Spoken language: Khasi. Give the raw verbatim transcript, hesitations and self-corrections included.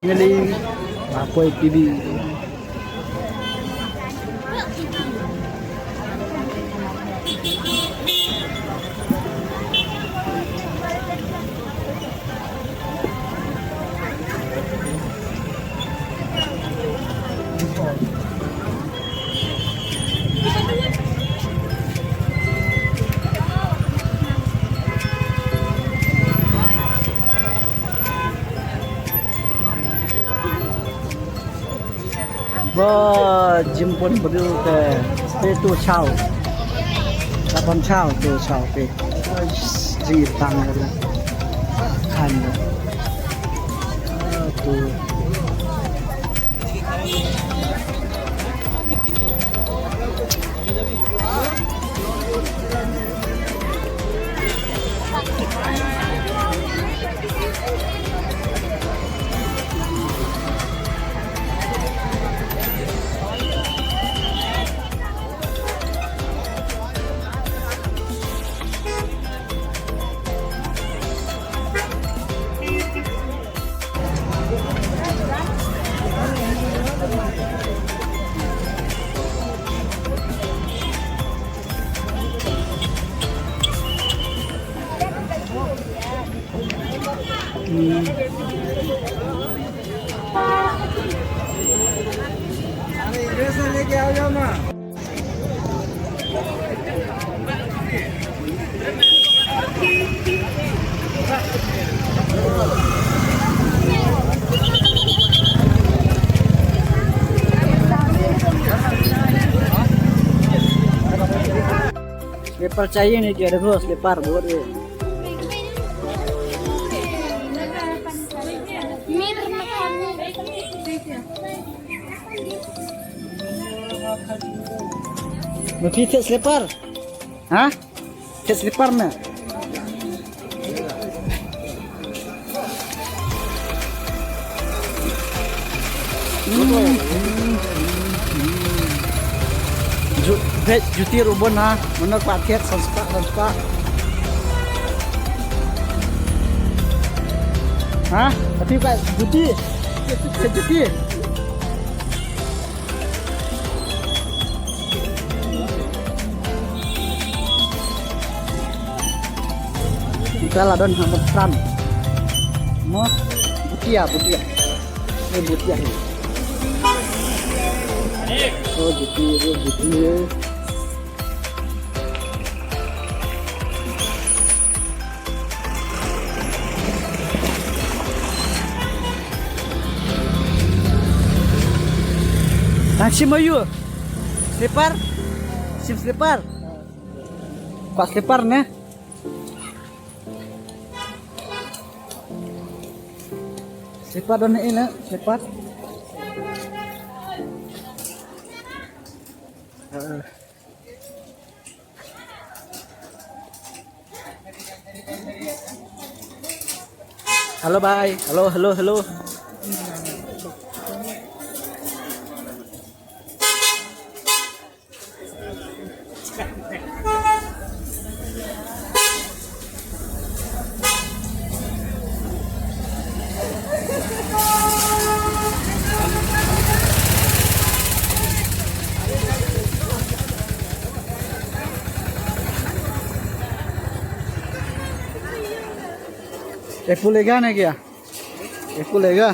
Ngali, ah, poi P B. Ba jim pun bedul ke pe tu chau. Lapan chau tu chau pe. Jing tang le. Kan le. Ah, tu. Slipper चाहिए नहीं क्या? देखो, slipper बहुत है। Mesti slipper? Ha? Slipper na. Ju-, veg juti ruh bun ha. Mano kwah thied san spah, san spah. Ha? Tapi kwah juti. Thied juti. Kita la don ha Mawthadraishan. Mo, Bhutia, Bhutia. Eh, Bhutia ni. Oh, Bhutia, oh, Bhutia. Nang shim aiu? Slipper? Shim slipper? Kwah slipper ne? Slipper don ne, slipper? Hello, bhai. Hello, hello, hello. Apple lega ne kya? Apple lega?